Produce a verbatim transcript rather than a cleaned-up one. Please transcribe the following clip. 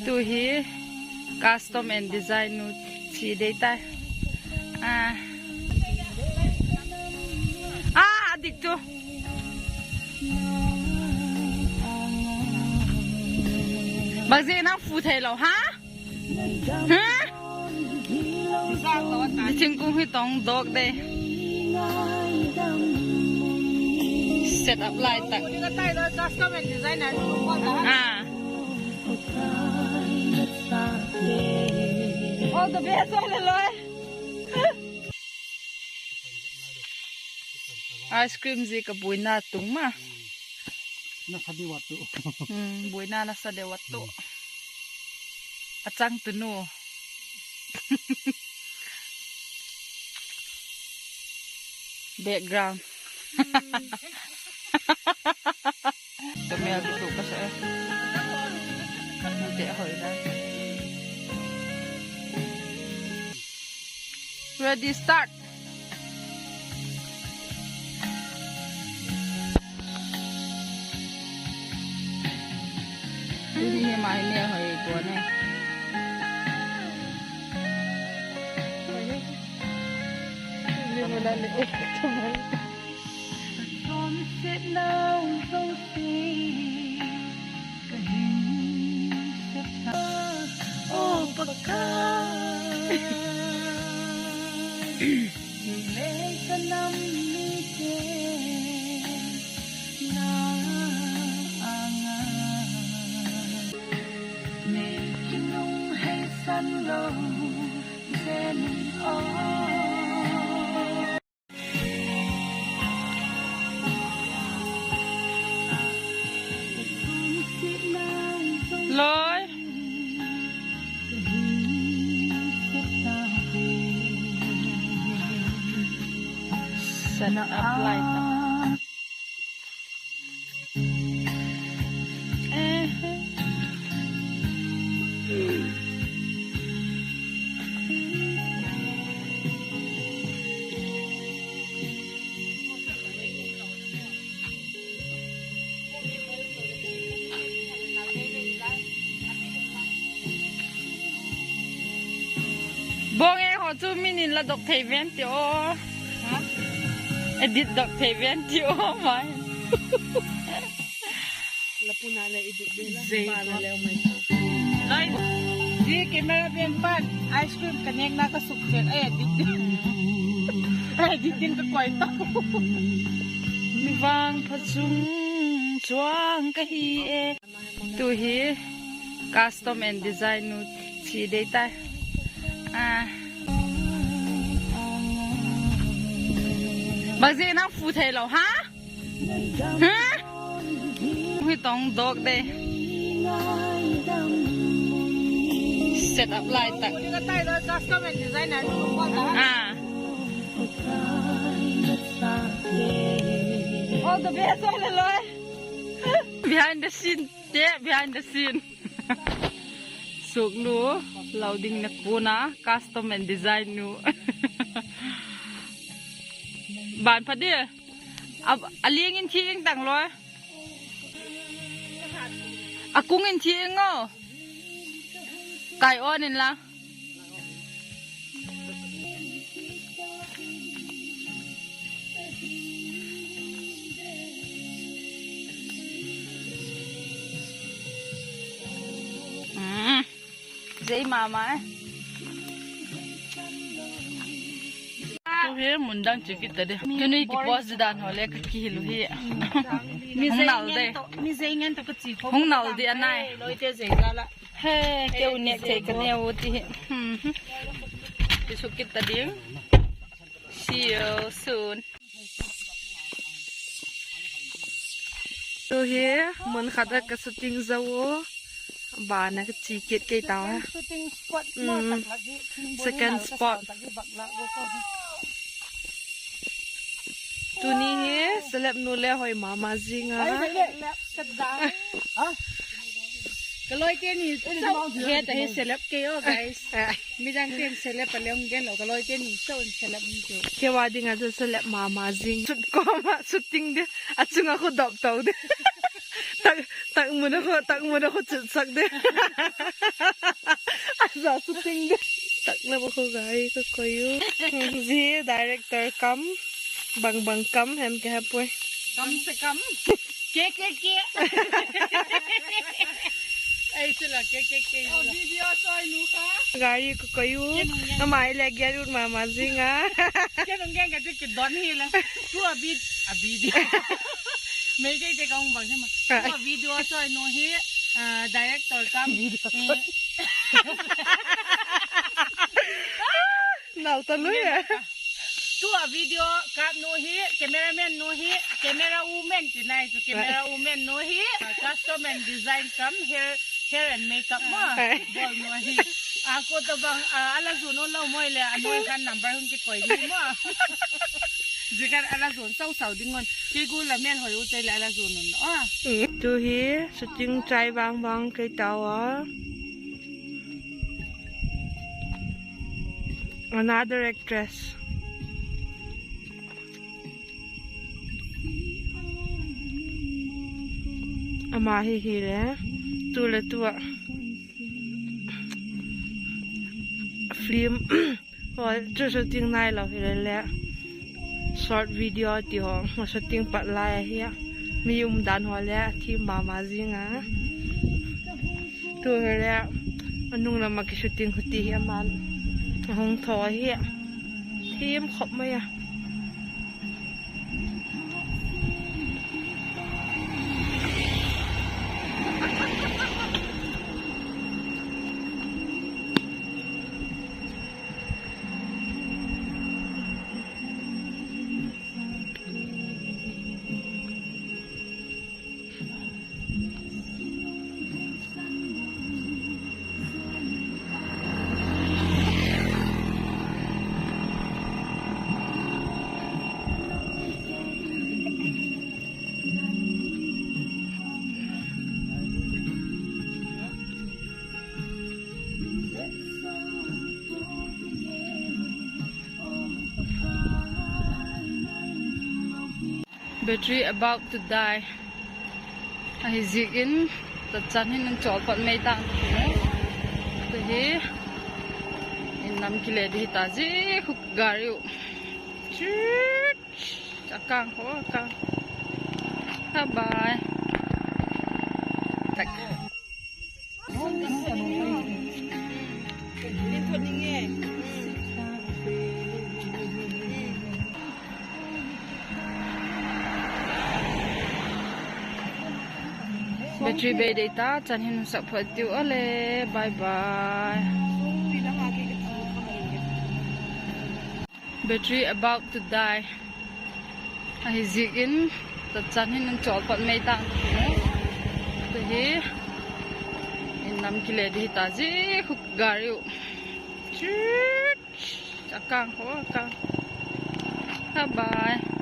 Tu hi custom and design nu chi dei tai. A, a dik chu. Bangziak nang fu thei lo ha? Ha? Thingkung hi tong dawk dei. Set up lai tak. All the best, all the loi. Ice cream zi ka buaina tung ma. Buaina nasa deu a tu. A chang tu nu. Background. Ka mel tu ka sa e. Te hoi na. Ready, start. Tuni hi mai ne hoi ko ne. Loi. Set up lai ta. Bawng e haw chu min in la dok thei ven ti aw. Edit dok thei ven ti aw mai. Zia camera pen pan ice cream ka nêkna ka suk pen a edit ding, a edit ding ka koi ta. Mi vang pha chung chuang ka hi e. Tu hi custom and design nu chi dei tai. Bangziak nang fu thei lo ha? Hi tong dawk dei. Set up lai tak. All the best, all the loi. Behind the scene te, behind the scene. Suknu, lo ding na kuna, custom and design nu. Ban pha di. A, a liang in thi ing tang loi. A kung in thi ing o. Kai on in la. Zei ma ma e. Tu hi mun dang chu kit ta di. Tuni kipost di dan haw le ka kihil u hi. Hung nal de. Hung nal di a nai. He, keu nêk thei ka neu ti hi. Ti suk kit ta ding. See you soon. Tu hi mun khat ah ka shooting zo u. Ban ah ka chi kit kei ta. Second spot. Tuni hi celeb nu le hoi ma ma zing a. Ka lawite ni chau het ahi celeb kei aw, guys. Midangte'n celeb a le hung gen lo, ka lawite ni chau in celeb hung kei. Keu a ding a chu celeb ma ma zing. Sut kawm ah shooting di, a chung ah khu dop to di. Tak mun a kho, tak mun a kho chutsak de. A za su ting de. Tak lam a kho gari ka koi u. Zia director kam, bang bang kam hem ka he puai. Kam se kam. Ke, ke, ke. Ei, chu la, ke, ke, ke. Video soi nu kha. Gari ka koi u. Ama i le giat ut ma ma zing a. Ke nung gen ka ti ki don hi la. Tu a vid, a vid. Mei kei te ka hung bang hi ma. Tu a video soi nu hi, ah, director kam. Video soi. Nau ta lui a. Tu a video kap nu hi, cameraman nu hi, camera woman ti nai chu, camera woman nu hi, ah, custom and design kam hair, hair and makeup ma. Ai. Bawl nu hi. A ko ta bang, ah, a la zun un lo moi le, a noi khan number hun kikoi ding ma. Zia khan a la zun sau sau ding un. Kei gu la mel hoi u te le a la zun un. Ah. Tu hi shooting chai vang vang kei tau a. Another actress. Ama hi hile, tu le tu a film haw chu shooting nai lo hile le, short video ti haw shooting pat lai ahi a. Mi um dan haw le a thim ma ma zing a. Tu hile, a nung lam a ki shooting khuti hi aman a hung thaw hi. Thim khop mai a. Battery about to die. Ahi ziakin, tachan hin hung chawl phot mai tang. Tu hi, in lam kile di hita zi khu gari u. Chut, a kang ho, a kang. Bye bye. Tak. Battery bei dei ta, chan hin hung sak phot tiu ale, bye bye. Battery about to die. Ahi ziakin, tachan hin hung chawl phot mai tang. Tu hi, in lam kile di hita zi khu gari u. Chut, a kang ho, a kang. Bye bye.